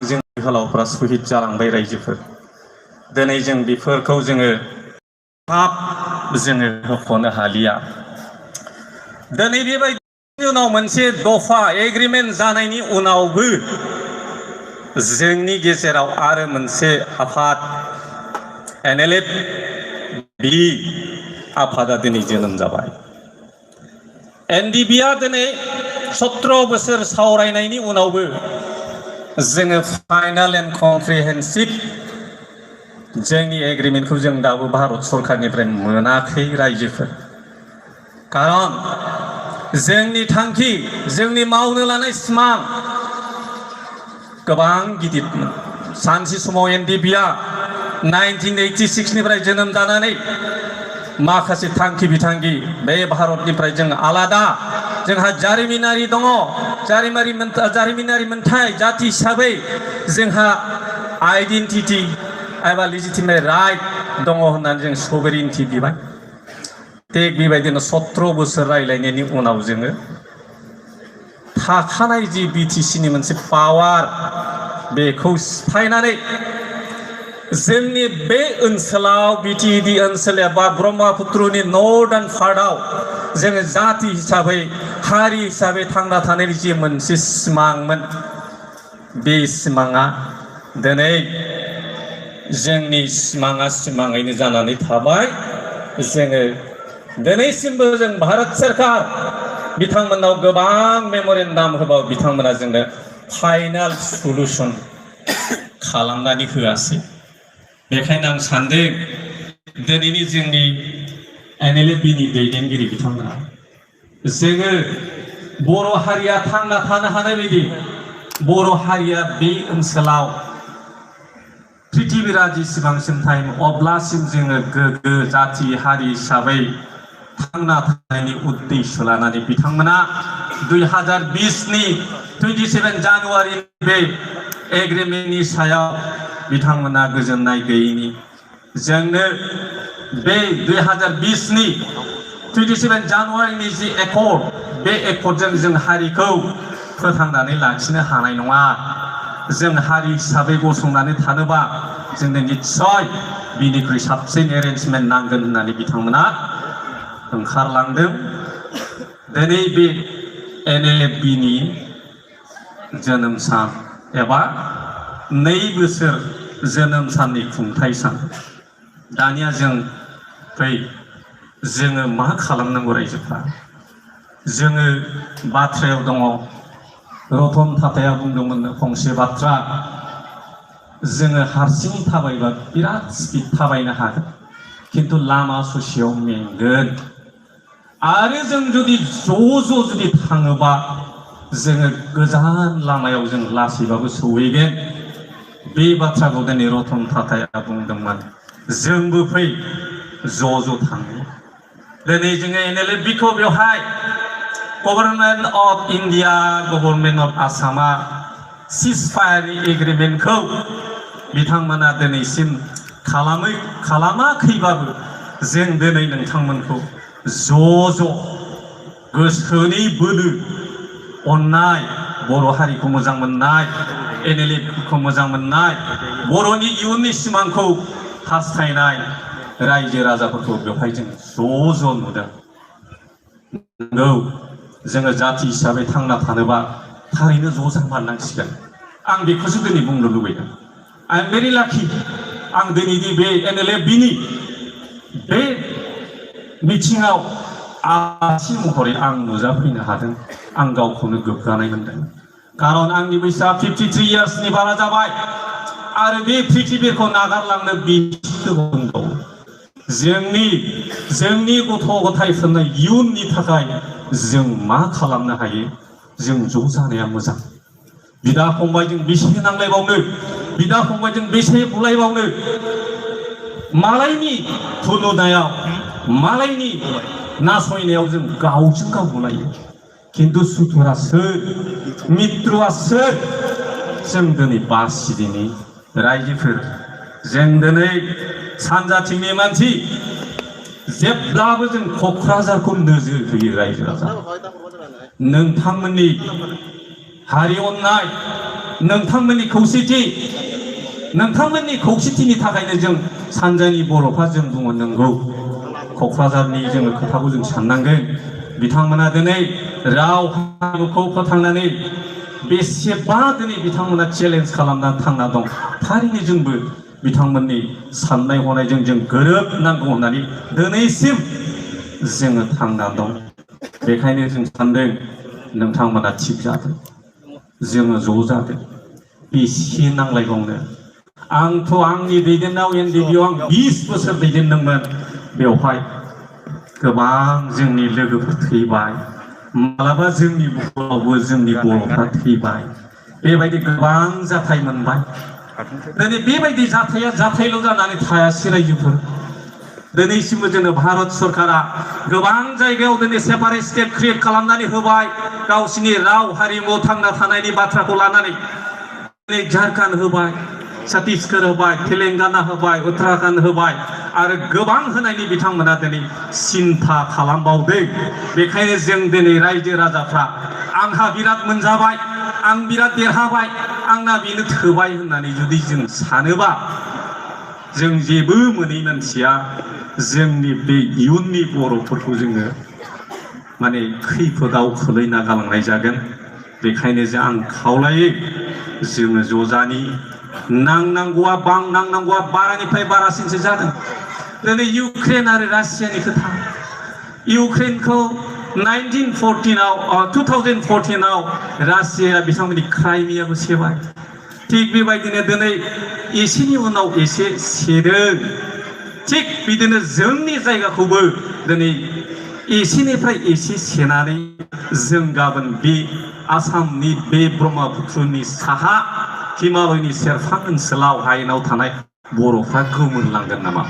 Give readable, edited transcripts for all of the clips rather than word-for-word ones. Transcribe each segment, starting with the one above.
जों जोहोलावफोरा सहिद जालांबाय रायजोफोर दिनै जों बेफोरखौ जोङो थाब जोङो होख'नो हालिया दिनै बेबायदि उनाव मोनसे दफा एग्रिमेन्ट जानायनि उनावबो जोंनि गेजेराव आरो मोनसे आफाद NLF बि आफादा दिनै जोनोम जाबाय NDBआ दिनै 17 बोसोर सावरायनायनि उनावबो जोङो फाइनाल एन्ड कमप्रिहेन्सिभ जोंनि एग्रिमेन्टखौ जों दाबो भारत सरकारनिफ्राय मोनाखै रायजोफोर खारन जोंनि थांखि जोंनि मावनो लानाय सिमां गोबां गिदिरमोन सानसे समाव NDBआ 1986 निफ्राय जोनोम जानानै माखासे थांखि बिथांखि बे भारतनिफ्राय जों आलादा जोंहा जारिमिनारि दङ जारिमिनारि मोनथाय जाति हिसाबै जोंहा आइडेन्टिटि एबा लेजिटिमेट राइट दङ होननानै जों सभरेनिटि बिबाय थिग बेबायदिनो 17 बोसोर रायलायनायनि उनाव जोङो थाखानाय जि BTCनि मोनसे पावार बेखौ सिफायनानै जोंनि बे ओनसोलाव BTED ओनसोल एबा ब्रह्मपुत्रनि नर्दार्न पार्टआव जोङो जाति हिसाबै हारि हिसाबै थांना थानायनि जि मोनसे सिमांमोन बे सिमाङा दिनै जोंनि सिमाङा सिमाङैनो जानानै थाबाय जोङो दिनैसिमबो जों भारत सरकार बिथांमोननाव गोबां मेम'रेन्डाम होबाबो बिथांमोना जोंनो फाइनाल सलुसन खालामनानै होआसै बेखायनो आं सान्दों दिनैनि जोंनि NLFनि दैदेनगिरि बिथांमोना जोङो बर' हारिया थांना थानो हानाय बायदि बर' हारिया बे ओनसोलाव पृथिबीरा जेसेबांसिम टाइम अब्लासिम जोङो गोग्गो जाति हारि हिसाबै थांना थानायनि उद्देश्य लानानै बिथांमोना 2020नि 27 जानुवारि बे एग्रिमेन्टनि सायाव बिथांमोना गोजोननाय गैयैनि जोंनो बे 2020नि 27 जानुवारिनि जि एकर्ड बे एकर्डजों जों हारिखौ फोथांनानै लाखिनो हानाय नङा जों हारि हिसाबै गसंनानै थानोबा जोंनो निस्सय बिनिख्रुइ साबसिन एरेन्जमेन्ट नांगोन होननानै बिथांमोना ओंखारलांदों दिनै बे NLFनि जोनोम सान एबा 2 बोसोर जोनोम साननि खुंथाय सान दानिया जोङो मा खालामनांगौ रायजोफ्रा जोङो बाथ्रायाव दङ रतन टाटाया बुंदोंमोन फंसे बाथ्रा जोङो हारसिङै थाबायबा बिराद स्पिड थाबायनो हागोन खिन्थु लामा ससेयाव मेंगोन आरो जों जुदि ज' थाङोबा जोङो गोजान लामायाव जों लासैबाबो सौहैगोन बे बाथ्राखौ दिनै रतन टाटाया बुंदोंमोन जोंबो फै ज' थाङो दिनै जोङो NLFखौ बेवहाय government of India government of आसामा सिजफायारनि एग्रिमेन्टखौ बिथांमोना दिनैसिम खालामाखैबाबो जों दिनै नोंथांमोनखौ ज' गोसोनि बोलो अननाय बर' हारिखौ मोजां मोननाय NLFखौ मोजां मोननाय बर'नि इयुननि सिमांखौ हास्थायनाय रायजो राजाफोरखौ बेवहाय जों ज' नुदों नंगौ जोङो जाति हिसाबै थांना थानोबा थारैनो ज' जामारनांसिगोन आं बेखौसो दिनै बुंनो लुबैदों आइ एम भेरि लाकि आं दिनैनि बे NLFनि बे मिथिङाव आलासि महरै आं नुजाफैनो हादों आं गावखौनो गोग्गानाय मोनदों खारन आंनि बैसोआ 53 इयार्सनि बारा जाबाय आरो बे पृथिबीखौ नागारलांनो दंबावो जोंनि गथ' गथायफोरनो इयुननि थाखाय जों मा खालामनो हायो जों ज' जानाया मोजां बिदा फंबायजों बेसे नांलायबावनो बिदा फंबायजों बेसे बुलायबावनो मालायनि थुलुनायाव मालायनि नासयनायाव जों गावजों गाव बुलायो खिन्थु सुथुरा सोर मित्रुआ सोर जों दिनै बासिदिनि रायजोफोर जों दिनै सानजाथिंनि मानसि जेब्लाबो जों क'क्राझारखौ नोजोर होयो रायजो राजा नोंथांमोननि हारि अननाय नोंथांमोननि खौसेथि नोंथांमोननि खौसेथिनि थाखायनो जों सानजानि बर'फ्रा जों बुङो नंगौ क'क्राझारनि जोङो खोथाखौ जों साननांगोन बिथांमोना दिनै राव हारिमुखौ फोथांनानै बेसेबा दिनै बिथांमोना चेलेन्ज खालामनानै थांना दं थारैनो जोंबो बिथांमोननि साननाय हनायजों जों गोरोबनांगौ होननानै दिनैसिम जोङो थांना दं बेखायनो जों सानदों नोंथांमोना थिग जादों जोङो ज' जादों बेसे नांलायबावनो आंथ' आंनि दैदेननायाव एनडिबिआव आं 20 बोसोर दैदेनदोंमोन बेवहाय गोबां जोंनि लोगोफोर थैबाय मालाबा जोंनि बुहुमावबो जोंनि बर'फ्रा थैबाय बेबायदि गोबां जाथाय मोनबाय दिनै बेबायदि जाथायल' जानानै थायासै रायजोफोर दिनैसिमबो जोंनो भारत सरकारा गोबां जायगायाव दिनै सेपारेट स्टेट क्रिएट खालामनानै होबाय गावसिनि राव हारिमु थांना थानायनि बाथ्राखौ लानानै दिनै झारखन्ड होबाय छत्तीसगढ़ होबाय तेलेंगाना होबाय उत्तराखंड होबाय आरो गोबां होनायनि बिथांमोना दिनै सिन्था खालामबावदों बेखायनो जों दिनै रायजो राजाफ्रा आंहा बिराद मोनजाबाय आं बिराद देरहाबाय आंना बेनो थोबाय होननानै जुदि जों सानोबा जों जेबो मोनै मानसिया जोंनि बे इयुननि बर'फोरखौ जोङो माने खैफोदाव खोलैना गालांनाय जागोन बेखायनो जों आं खावलायो जोङो ज' जानि नांनांगौआ बारानिफ्राय बारासिनसो जादों दिनै इउक्रेन आरो रासियानि खोथा इउक्रेनखौ 2014आव रासिया बिथांमोननि क्राइमियाबो सेबाय थिग बेबायदिनो दिनै एसेनि उनाव एसे सेदों थिग बिदिनो जोंनि जायगाखौबो दिनै एसेनिफ्राय एसे सेनानै जों गाबोन बे आसामनि बे ब्रह्मपुत्रनि साहा हिमालयनि सेरफां ओनसोलाव हायेनाव थानाय बर'फ्रा गोमोरलांगोन नामा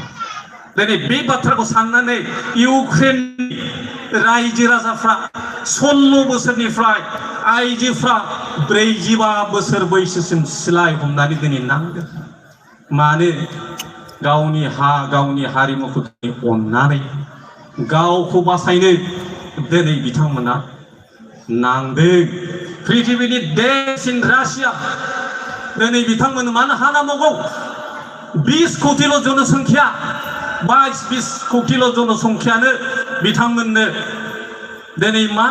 दिनै बे बाथ्राखौ साननानै इउक्रेननि रायजो राजाफ्रा 16 बोसोरनिफ्राय आइजोफ्रा 45 बोसोर बैसोसिम सिलाय हमनानै दिनै नांदों मानो गावनि गावनि हारिमुखौ अननानै गावखौ बासायनो दिनै बिथांमोना नांदों पृथिबीनि देरसिन रासिया दिनै बिथांमोन मानो हानांगौ 20 कोटिल' जनसंख्या 22-20 कोटिल' जनसंख्यानो बिथांमोननो दिनै मा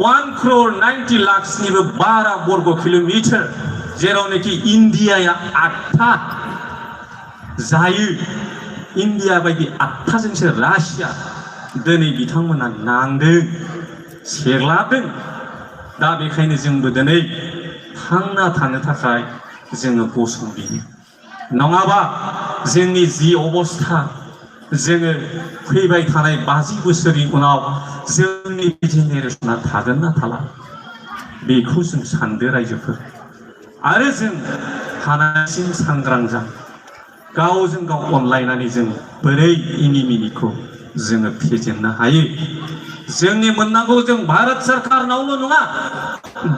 1,90,00,000निबो बारा बर्ग किल'मिटार जेरावनाखि इन्डियाया 8था जायो इन्डिया बायदि 8थाजोंसो रासिया दिनै बिथांमोना नांदों सेग्लाबदों दा बेखायनो जोंबो दिनै थांना थानो थाखाय जोङो गसंबियो नङाबा जोंनि जि अबस्था जोङो फैबाय थानाय 50 बोसोरनि उनाव जोंनि जेनेरेसना थागोन ना थाला बेखौ जों सानदो रायजोफोर आरो जों हानायसिम सांग्रां जा गावजों गाव अनलायनानै जों बोरै इनिमिनिखौ जोङो फेजेननो हायो जोंनि मोननांगौ जों भारत सरकारनावल' नङा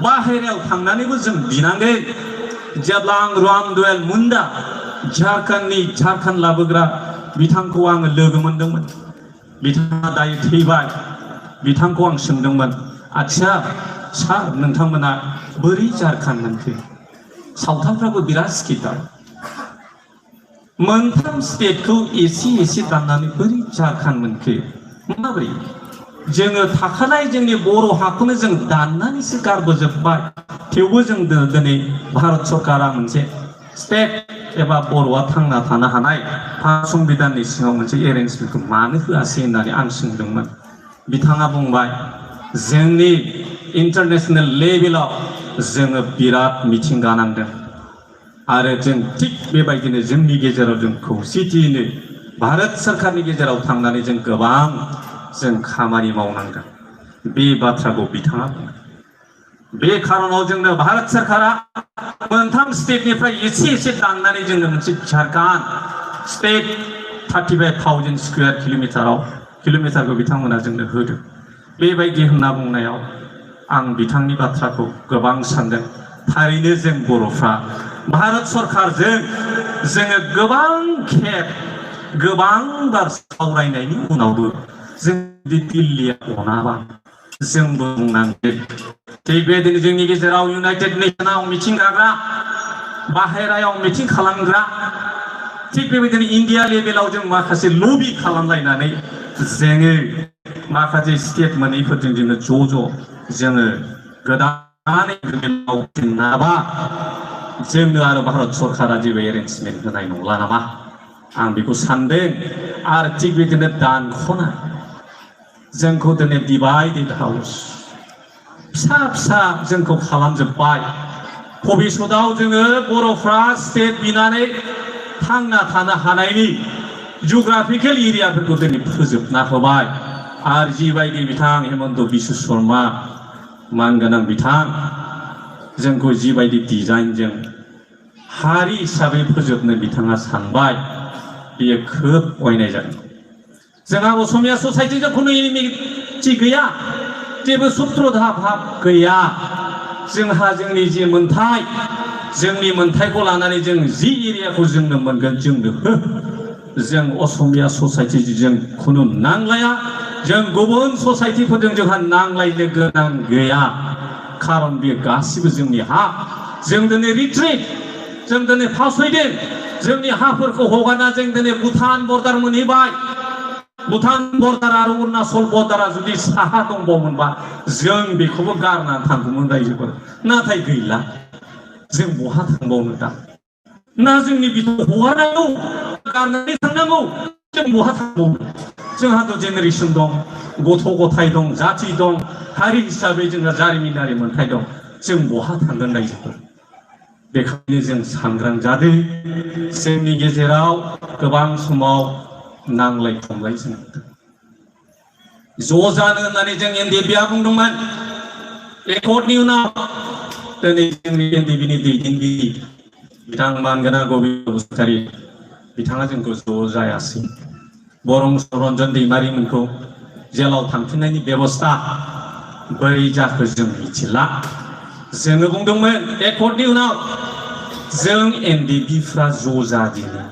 बाहेरायाव थांनानैबो जों बिनांगोन जेब्ला आं रामदयाल मुन्डा झारखन्ड लाबोग्रा बिथांखौ आङो लोगो मोनदोंमोन बिथाङा दायो थैबाय बिथांखौ आं सोंदोंमोन आच्छा सार नोंथांमोना बोरै झारखन्ड मोनखो सावथालफ्राबो बिराद स्किटार मोनथाम स्टेटखौ एसे दाननानै बोरै झारखन्ड मोनखो माबोरै जोङो थाखानाय जोंनि बर' हाखौनो जों दाननानैसो गारबोजोबबाय थेवबो जों दिनै भारत सरकारा मोनसे स्टेट एबा बर'आ थांना थानो हानाय संबिधाननि सिङाव मोनसे एरेन्जमेन्टखौ मानो होआसै होननानै आं सोंदोंमोन बिथाङा बुंबाय जोंनि इन्टारनेशनेल लेभेलाव जोङो बिराद मिथिंगा नांदों आरो जों थिग बेबायदिनो जोंनि गेजेराव जों खौसेथियैनो भारत सरकारनि गेजेराव थांनानै जों गोबां जों खामानि मावनांगोन बे बाथ्राखौ बिथाङा बुङो बे खारनाव जोंनो भारत सरकारा मोनथाम स्टेटनिफ्राय एसे दाननानै जोंनो मोनसे झारखन्ड स्टेट 35,000 स्क्वायर किल'मिटारखौ बिथांमोना जोंनो होदों बेबायदि होनना बुंनायाव आं बिथांनि बाथ्राखौ गोबां सानदों थारैनो जों बर'फ्रा भारत सरकारजों जोङो गोबां खेब गोबां बार सावरायनायनि उनावबो जों दिल्लीया अनाबा जोंबो बुंनांगोन थिग बेबायदिनो जोंनि गेजेराव इउनाइटेड नेशनाव मिटिं गाग्रा बाहेरायाव मिटिं खालामग्रा थिग बेबायदिनो इन्डिया लेभेलाव जों माखासे लबि खालामलायनानै जोङो माखासे स्टेट मोनैफोरजों जोङो जोङो गोदानै नाबा जोंनो आरो भारत सरकारा जेबो एरेन्जमेन्ट होनाय नंला नामा आं बेखौ सानदों आरो थिग बेबायदिनो दानख'ना जोंखौ दिनै डिभाइडेड हाउस फिसा फिसा जोंखौ खालामजोब्बाय भबिष्यताव जोङो बर'फ्रा स्टेट बिनानै थांना थानो हानायनि जिअग्राफिकेल एरियाफोरखौ दिनै फोजोबना होबाय आरो जिबायदि बिथां हेमन्त बिश्व शर्मा मानगोनां बिथां जोंखौ जिबायदि डिजाइनजों हारि हिसाबै फोजोबनो बिथाङा सानबाय बेयो खोब अयनाय जादों जोंहा असमिया ससाइटिजों खुनु एनिमिटि गैया जेबो सुत्रधा भाब गैया जोंहा जोंनि जि मोन्थाय जोंनि मोन्थायखौ लानानै जों जि एरियाखौ जोंनो मोनगोन जोंनो हो जों असमिया ससाइटिजों खुनु नांलाया जों गुबुन ससाइटिफोरजों जोंहा नांलायनो गोनां गैया खारन बेयो गासिबो जोंनि हा जों दिनै रिट्रिट जों दिनै फावसयदों जोंनि हाफोरखौ हगारना जों दिनै भुटान बर्डार मोनहैबाय भुटान बर्डार आरो अरुणाचल बर्डारा जुदि साहा दंबावोमोनबा जों बेखौबो गारनानै थांगौमोन रायजोफोर नाथाय गैला जों बहा थांबावनो दा ना जोंनि बिखौ हगारनांगौ गारनानै थांनांगौ जों बहा थांबावनो जोंहाथ' जेनेरेसन दं गथ' गथाय दं जाथि दं हारि हिसाबै जोंहा जारिमिनारि मोन्थाय दं जों बहा थांगोन रायजोफोर बेखायनो जों सांग्रां जादों जोंनि गेजेराव गोबां समाव नांलाय खमलाय जों ज' जानो होननानै जों एनडिएफबिआ बुंदोंमोन एकर्डनि उनाव दिनै जोंनि एनडिएफबिनि दैदेनगिरि बिथां मानगोनां गबिन्द बसुमतारी बिथाङा जोंखौ ज' जायासै बरं रन्जन दैमारिमोनखौ जेलाव थांफिननायनि बेबस्था बोरै जाखो जों मिथिला जोङो बुंदोंमोन एकर्डनि उनाव जों एनडिएफबिफ्रा ज' जादिनि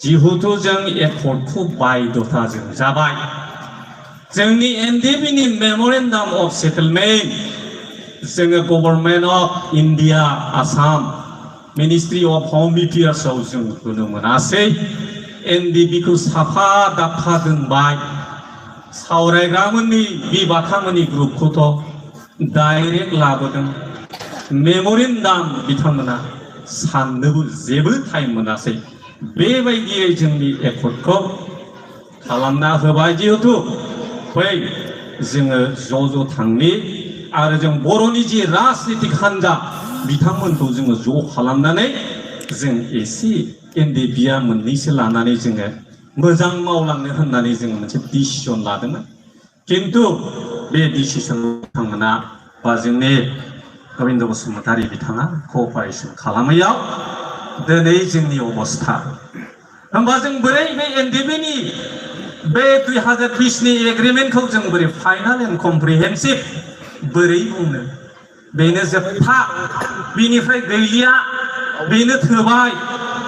जिहेतु जों एकर्डखौ बायध'ताजों जाबाय जोंनि एनडिएफबिनि मेमरेन्डाम अफ सेटेलमेन्ट जोङो government of India Assam ministry of होम एफेयार्सआव जों होनो मोनासै एनडिएफबिखौ साफा दाफा दोनबाय सावरायग्रामोननि बिबाथामोननि ग्रुपखौथ' डाइरेक्ट लाबोदों मेमरेन्डाम बिथांमोना साननोबो जेबो टाइम मोनासै बेबायदियै जोंनि एकर्डखौ खालामना होबाय जिहेतु बै जोङो ज' थांनि आरो जों बर'नि जि राजनितिक हान्जा बिथांमोनखौ जोङो ज' खालामनानै जों एसे एनडिएफबिआ मोननैसो लानानै जोङो मोजां मावलांनो होननानै जोङो मोनसे डिसिसन लादोंमोन खिन्थु बे डिसिसन बिथांमोना बा जोंनि गबिन्द बसुमतारी बिथाङा कअपारेसन खालामैयाव दिनै जोंनि अबस्था होमबा जों बोरै बे एनडिएफबिनि बे 2020नि एग्रिमेन्टखौ जों बोरै फाइनाल एन्ड कमप्रिहेन्सिभ बोरै बुंनो बेनो जोबथा बिनिफ्राय गैलिया बेनो थोबाय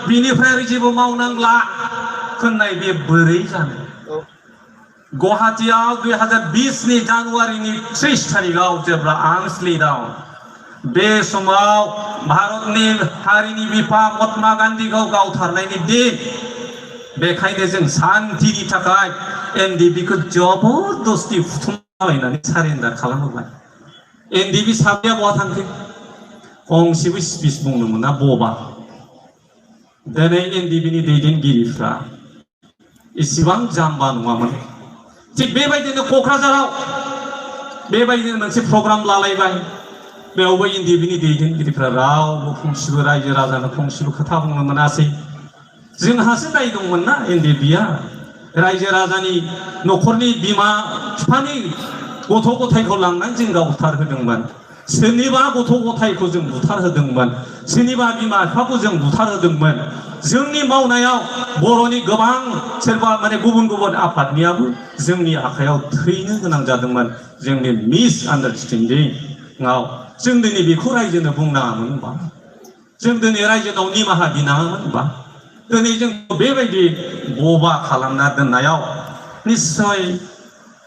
बिनिफ्राय आरो जेबो मावनांला होननाय बे बोरै जानो गुवाहाटीआव 2020नि जानुवारिनि 30 तारिखआव जेब्ला आं स्लिडाव बे समाव भारतनि हारिनि बिफा महात्मा गान्धीखौ गावथारनायनि दिन बेखायनो जों शान्तिनि थाखाय एनडिएफबिखौ जबरदस्ति फुथुमलायनानै सारेन्डार खालामहोबाय एनडिएफबि साब्रैया बहा थांखो गंसेबो स्पिच बुंनो मोना बबा दिनै एनडिएफबिनि दैदेनगिरिफ्रा इसिबां जाम्बा नङामोन थिग बेबायदिनो क'क्राझाराव बेबायदिनो मोनसे प्रग्राम लालायबाय बेयावबो एनडिएफबिनि दैदेनगिरिफ्रा रावबो फंसेबो रायजो राजानो फंसेबो खोथा बुंनो मोनासै जोंहासो दाय दंमोन ना एनडिएफबिआ रायजो राजानि न'खरनि बिमा बिफानि गथ' गथायखौ लांनानै जों गावथारहोदोंमोन सोरनिबा गथ' गथायखौ जों बुथारहोदोंमोन सोरनिबा बिमा बिफाखौ जों बुथारहोदोंमोन जोंनि मावनायाव बर'नि गोबां सोरबा माने गुबुन गुबुन आफादनियाबो जोंनि आखायाव थैनो गोनां जादोंमोन जोंनि मिसआन्डारस्टेन्डिंआव जों दिनै बेखौ रायजोनो बुंनाङामोन होनबा जों दिनै रायजोनाव निमाहा बिनाङामोन होनबा दिनै जों बेबायदि बबा खालामना दोननायाव निस्सय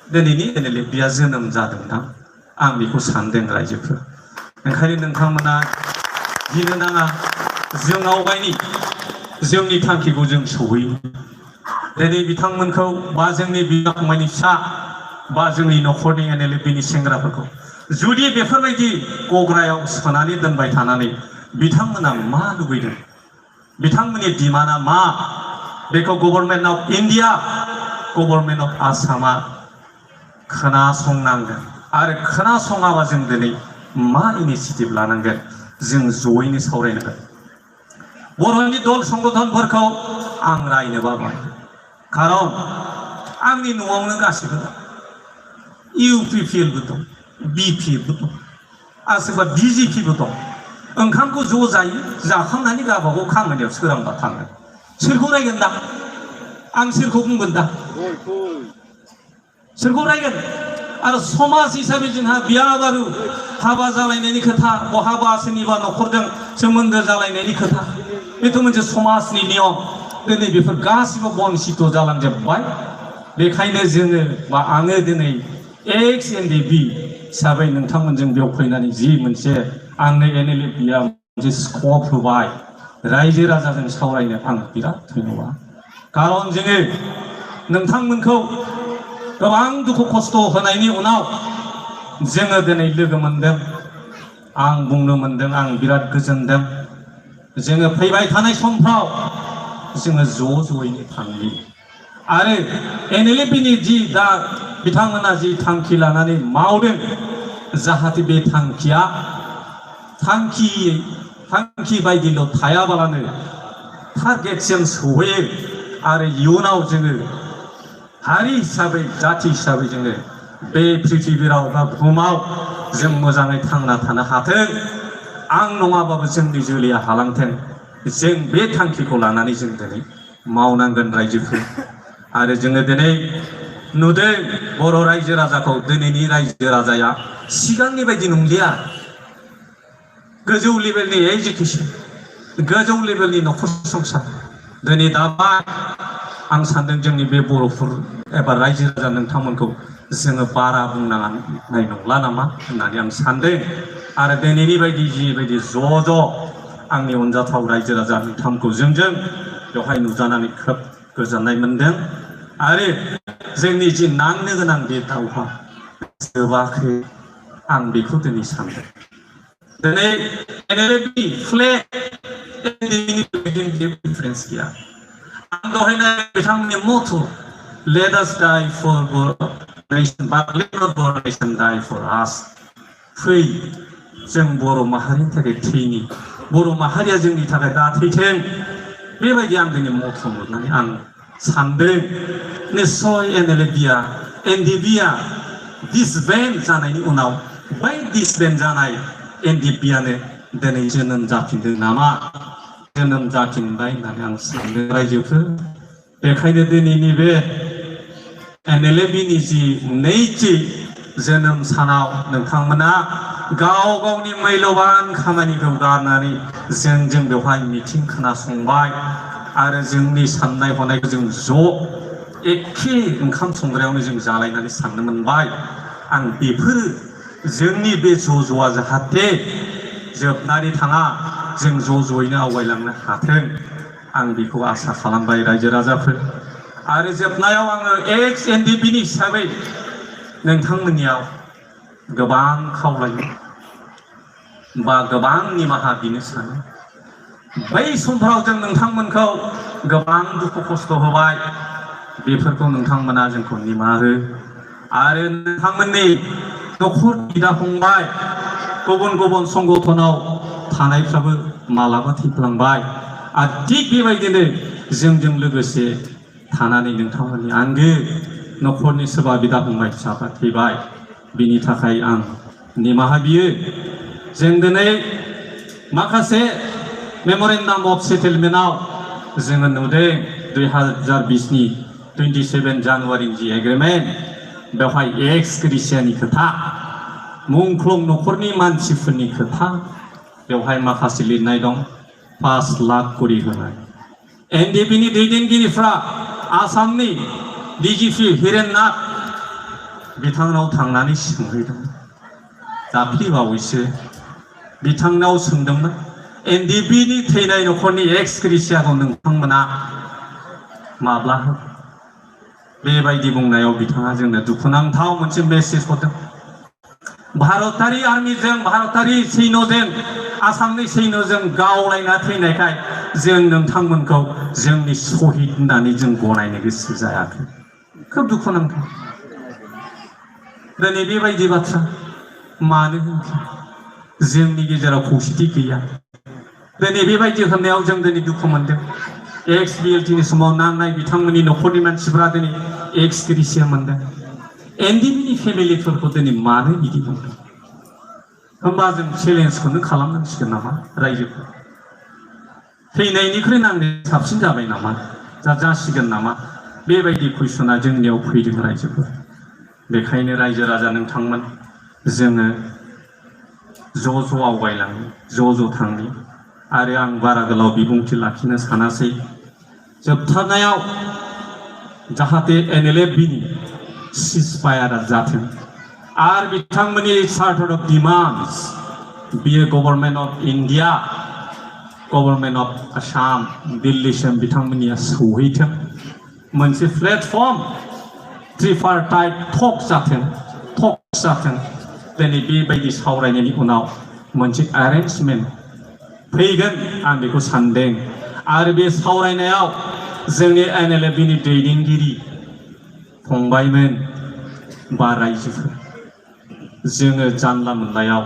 दिनैनि एनएलएफबिआ जोनोम जादोंदां आं बेखौ सानदों रायजोफोर। ओंखायनो नोंथांमोना गिनो नाङा, जों आवगायनि जोंनि थांखिखौ जों सहैयो। दिनै बिथांमोनखौ बा जोंनि बिदा फंबायनि फिसा बा जोंनि न'खरनि NLFनि सेंग्राफोरखौ जुदि बेफोरबायदि गग्रायाव सोनानै दोनबाय थानानै बिथांमोना मा लुबैदों, बिथांमोननि डिमान्डआ मा, बेखौ government of India, government of आसामा खोनासंनांगोन। आरो खोनासङाबा जों दिनै मा इनिसियेटिभ लानांगोन, जों जयैनो सावरायनांगोन। बर'नि दल संगठनफोरखौ आं रायनो बाबाय, खारन आंनि न'आवनो गासिबो दं। UPPLबो दं, BPFबो दं, आरो सोरबा BJPबो दं। ओंखामखौ ज' जायो, जाखांनानै गावबागाव खामानियाव सोरांबा थाङो। सोरखौ रायगोन दा? आं सोरखौ बुंगोन दा? सोरखौ रायगोन? आरो समाज हिसाबै जोंहा बिया बारु हाबा जालायनायनि खोथा, बहाबा सोरनिबा न'खरजों सोमोन्दो जालायनायनि खोथा, बेथ' मोनसे समाजनि नियम। दिनै बेफोर गासिबो बन्सित जालांजोब्बाय। बेखायनो जोङो बा आङो दिनै एक्स NDP हिसाबै नोंथांमोनजों बेयाव फैनानै जि मोनसे आंनो NLFआ मोनसे स्कप होबाय, रायजो राजाजों सावरायनो आं बिराद धन्यबाद। खारन जोङो नोंथांमोनखौ गोबां दुखु खस्थ' होनायनि उनाव जोङो दिनै लोगो मोनदों। आं बुंनो मोनदों, आं बिराद गोजोनदों। जोङो फैबाय थानाय समफ्राव जोङो ज'यैनो थांनि। आरो NLFनि जि दा बिथांमोना जि थांखि लानानै मावदों, जाहाथे बे थांखिया थांखि बायदिल' थायाबालानो टारगेटसिम सहैयो। आरो इयुनाव जोङो हारि हिसाबै, जाथि हिसाबै जोङो बे पृथिबियाव बा बुहुमाव जों मोजाङै थांना थानो हाथों। आं नङाबाबो जोंनि जोलैया हालांथों। जों बे थांखिखौ लानानै जों दिनै मावनांगोन रायजोफोर। आरो जोङो दिनै नुदों बर' रायजो राजाखौ, दिनैनि रायजो राजाया सिगांनि बायदि नंलिया। गोजौ लेभेलनि एजुकेसन, गोजौ लेभेलनि न'खर संसार दिनै दाबा आं सानदों जोंनि बे बर'फोर एबा रायजो राजा नोंथांमोनखौ जोङो बारा बुंनांनाय नंला नामा होननानै आं सानदों। आरो दिनैनि बायदि जिबायदि ज' आंनि अनजाथाव रायजो राजा नोंथांमोनखौ जोंजों बेवहाय नुजानानै खोब गोजोननाय मोनदों। आरो जोंनि जि नांनो गोनां बे दावहा जोबाखै, आं बेखौ दिनै सानदों। दिनै NLFनि फ्लेग डिफारेन्स गैया। आं दहायनो बिथांमोननि मथ' लेट आस डाइ फर बर' नेशन बाट लेट नट बर' नेशन डाइ फर आस। फै जों बर' माहारिनि थाखाय थैनि, बर' माहारिया जोंनि थाखाय दा थैथों। बेबायदि आं दिनै मथ' मोननानै आं सानदों। निस्सय NDPआ डिसबेन्ड जानायनि उनाव बै डिसबेन्ड जानाय NDPआनो दिनै जोनोम जाफिनदों नामा, जोनोम जाफिनबाय होननानै आं सानदों रायजोफोर। बेखायनो दिनैनि बे NLFनि जि नैथि जोनोम सानाव नोंथांमोना गाव गावनि मैल'बान खामानिखौ गारनानै जों बेवहाय मिथिं खोनासंबाय। आरो जोंनि साननाय हनायखौ जों ज' एखे ओंखाम संग्रायावनो जों जालायनानै साननो मोनबाय। आं बेफोरो जोंनि बे ज'आ जाहाथे जोबनानै थाङा, जों ज'यैनो आवगायलांनो हाथों, आं बेखौ आसा खालामबाय रायजो राजाफोर। आरो जोबनायाव आङो एक्स NDPनि हिसाबै नोंथांमोननियाव गोबां खावलायो बा गोबां निमाहा बिनो सानो। बै समफ्राव जों नोंथांमोनखौ गोबां दुखु खस्थ' होबाय, बेफोरखौ नोंथांमोना जोंखौ निमाहा हो। आरो नोंथांमोननि न'खर बिदा फंबाय गुबुन गुबुन संगठनाव थानायफ्राबो मालाबा थैलांबाय। आरो थिग बेबायदिनो जोंजों लोगोसे थानानै नोंथांमोननि आंगो न'खरनि सोरबा बिदा फंबाय फिसाफ्रा थैबाय। बिनि थाखाय आं निमाहा बियो। जों दिनै माखासे मेम'रेन्डाम अफ सेटेलमेन्टआव जोङो नुदों 2020नि 27 जानुवारिनि जि एग्रिमेन्ट, बेवहाय एक्स ग्रेसियानि खोथा, मुंख्लं न'खरनि मानसिफोरनि खोथा बेवहाय माखासे लिरनाय दं। 5 लाख करि होनाय। NDPनि दैदेनगिरिफ्रा आसामनि DGP हिरेन नाथ बिथांनाव थांनानै सोंहैदों। दाख्लैबावैसो बिथांनाव सोंदोंमोन एनडिबिनि थैनाय नखरनि एक्स ग्रेसियाखौ नोंथांमोना माब्ला हो बेबायदि बुंनायाव बिथाङा जोंनो दुखुनांथाव मोनसे मेसेज हरदों भारतारि आर्मिजों भारतारि सैन्यजों आसामनि सैन्यजों गावलायना थैनायखाय जों नोंथांमोनखौ जोंनि शहीद होननानै जों गनायनो गोसो जायाखै खोब दुखुनांथाव दिनै बेबायदि बाथ्रा मानो होनखो जोंनि गेजेराव खौसेथि गैया दिनै बेबायदि होननायाव जों दिनै दुखु मोनदों एक्स बिएलटिनि समाव नांनाय बिथांमोननि नखरनि मानसिफ्रा दिनै एक्स ग्रेसिया मोनदों एनडिबिनि फेमिलिफोरखौ दिनै मानो बिदि बुंदों होमबा जों चेलेन्जखौनो खालामनांसिगोन नामा रायजोफोर थैनायनिख्रुइ नांनाया साबसिन जाबाय नामा जासिगोन नामा बेबायदि कुइसना जोंनियाव फैदों रायजोफोर बेखायनो रायजो राजा नोंथांमोन जोङो ज' आवगायलाङो ज' थांनि आरो आं बारा गोलाव बिबुंथि लाखिनो सानासै जोबथारनायाव जाहाथे एनएलएफबिनि सिजफायारआ जाथों आरो बिथांमोननि चार्टार अफ डिमान्ड्स बियो government of India government of Assam दिल्लीसिम बिथांमोननिया सौहैथों मोनसे प्लेटफर्म ट्रिपारटाइट टक जाथों दिनै बेबायदि सावरायनायनि उनाव मोनसे एरेन्जमेन्ट फैगोन आं बेखौ सानदों आरो बे सावरायनायाव जोंनि एनएलएफबिनि दैदेनगिरि फंबायमोन बा रायजोफोर जोङो जानला मोनलायाव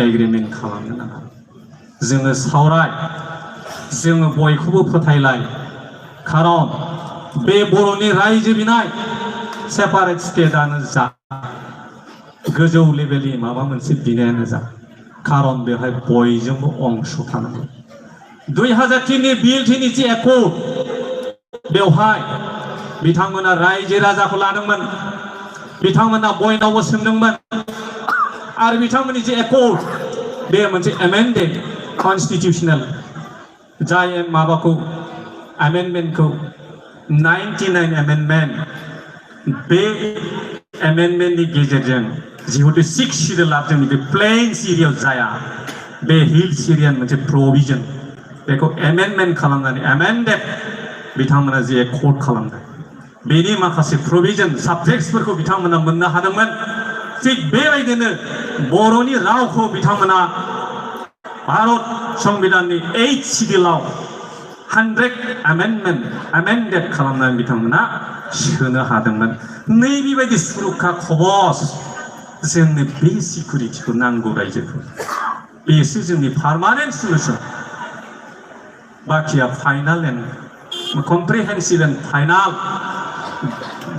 एग्रिमेन्ट खालामनो नाङा जोङो सावराय जोङो बयखौबो फोथायलाय खारन बे बर'नि रायजो बिनाय सेपारेट स्टेटआनो जा गोजौ लेभेलनि माबा मोनसे बिनायानो जा खारन बेवहाय बयजोंबो अंश थानांगौ 2003नि बिएलटिनि जे एकर्ड बेवहाय बिथांमोना रायजो राजाखौ लादोंमोन बिथांमोना बयनावबो सोंदोंमोन आरो बिथांमोननि जे एकर्ड बे मोनसे एमेन्डेड कन्स्टिटिउसनेल जाय माबाखौ एमेन्डमेन्टखौ 99 एमेन्डमेन्ट बे एमेन्डमेन्टनि गेजेरजों जिहेतु 6 सिरियाला जोंनि बे प्लेन्स एरियायाव जाया बे हिल्स एरियानि मोनसे प्रभिजन बेखौ एमेन्डमेन्ट खालामनानै एमेन्डेड बिथांमोना जे एकर्ड खालामदों बेनि माखासे प्रभिजन साबजेक्ट्सफोरखौ बिथांमोना मोननो हादोंमोन थिग बेबायदिनो बर'नि रावखौ बिथांमोना भारत संबिधाननि 8 सिडिउलाव 100 एमेन्डेड खालामनानै बिथांमोना सोनो हादोंमोन नैबेबायदि सुरक्षा कवच जोंनो बे सिकिउरिटिखौ नांगौ रायजोफोर बेसो जोंनि पार्मानेन्ट सल्युसन बाखिया final and comprehensive and final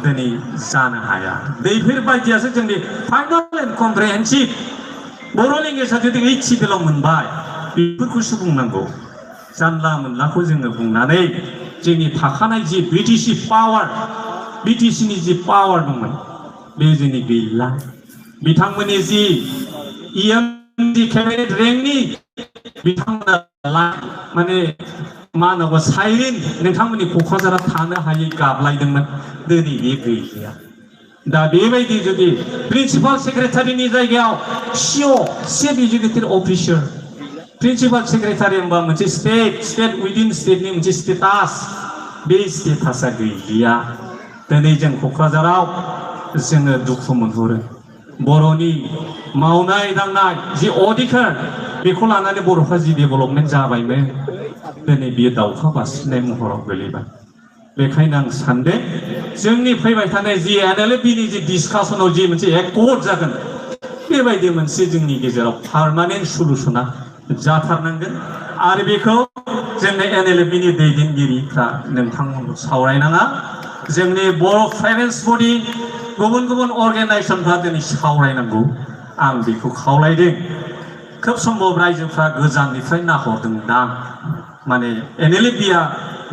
दिनै जानो हाया बेफोरबायदियासो जोंनि फाइनाल एन्ड कम्प्रिहेन्सिभ बर' लेंगुवेजआ जुदि 8 सिडिउलाव मोनबाय बेफोरखौसो बुंनांगौ जानला मोनलाखौ जोङो बुंनानै जोंनि थाखानाय जि बिटिसि पावार बिटिसिनि जि पावार दंमोन बे जोंनि गैला बिथांमोननि जि इएमडि केबिनेट रेंकनि बिथांमोना माने मा होनांगौ साइलेन्ट नोंथांमोननि क'क्राझारा थानो हायै गाबलायदोंमोन दिनै बे गैलिया दा बेबायदि जुदि प्रिन्सिपाल सेक्रेटारिनि जायगायाव CEO chief executive officer principal secretary होनबा मोनसे स्टेट उइदिन स्टेटनि मोनसे स्टेटास बे स्टेटासा गैलिया दिनै जों क'क्राझाराव जोङो दुखु मोनहरो बर'नि मावनाय दांनाय जि अधिकार बेखौ लानानै बर'फ्रा जि डेभेलपमेन्ट जाबायमोन दिनै बियो दावखा बास्रिनाय महराव गोलैबाय बेखायनो आं सानदों जोंनि फैबाय थानाय जि एनएलएफबिनि जि डिसकासनाव जि मोनसे एकर्ड जागोन बेबायदि मोनसे जोंनि गेजेराव पार्मानेन्ट सल्युसना जाथारनांगोन आरो बेखौ जोंनि एनएलएफबिनि दैदेनगिरिफ्रा नोंथांमोनखौ सावरायनाङा जोंनि बर' फाइनेन्स बडि गुबुन गुबुन अर्गेनाइजेसनफ्रा दिनै सावरायनांगौ आं बेखौ खावलायदों खोब सम्भब रायजोफ्रा गोजाननिफ्राय नाहरदोंदां माने एनएलएफबिया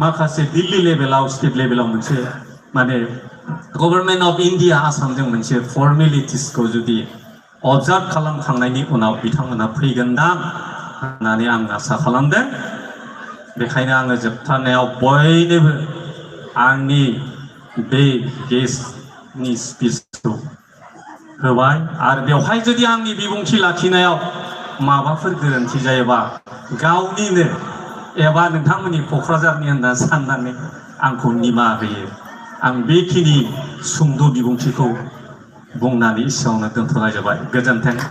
माखासे दिल्ली लेभेलाव स्टेट लेभेलाव मोनसे माने गभर्नमेन्ट अफ इन्डिया आसामजों मोनसे फर्मेलिटिसखौ जुदि अबजार्भ खालामखांनायनि उनाव बिथांमोना फैगोनदां होननानै आं आसा खालामदों बेखायनो आङो जोबथारनायाव बयनोबो आंनि बे गेस्टनि स्पिचखौ होबाय आरो बेवहाय जुदि आंनि बिबुंथि लाखिनायाव माबाफोर गोरोन्थि जायोबा गावनिनो एबा नोंथांमोननि क'क्राझारनि होनना साननानै आंखौ निमाहा होयो। आं बेखिनि सुंद' बिबुंथिखौ बुंनानै एसेयावनो दोनथ'नाय जाबाय। गोजोन्थों।